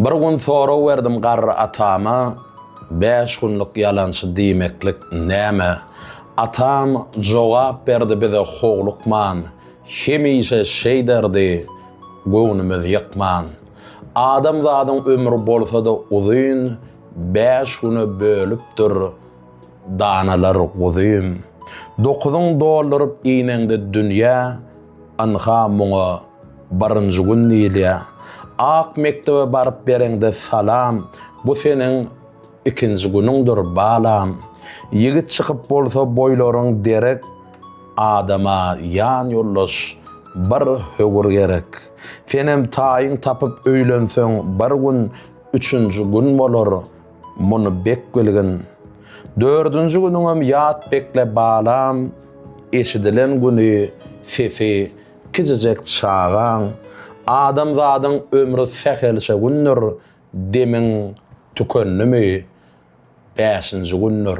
Bir gün sorag berdim garry atama, Bäş günlük ýalançy diýmeklik näme? Atam jogap berdi bize howlukman, Hemişe şeýderdi, göwnümiz ýykman. Adamzadyň ömri bolsa-da uzyn, Bäş güne bölüpdir danalar guzym. Dokuzyň dolduryp ineňde dünýä, Ynha muňa birinji gün diýilýär. Ak mekdebe baryp bereňde salam, Bu seniň ikinji günüňdir, balam. Ýigit çykyp bolsa boýlaryň derek, Adama ýan ýoldaş bir höwür gerek. Senem taýyň tapyp öýlenseň bir gün, Üçünji gün bolar, muny bek bilgin. Dördünji günüňem ýat bekle balam, Eşidilen güni sesi kiçijek çagaň. Adamzadyň ömri sähelçe gündür, Demiň tükendimi, bäşinji gündür.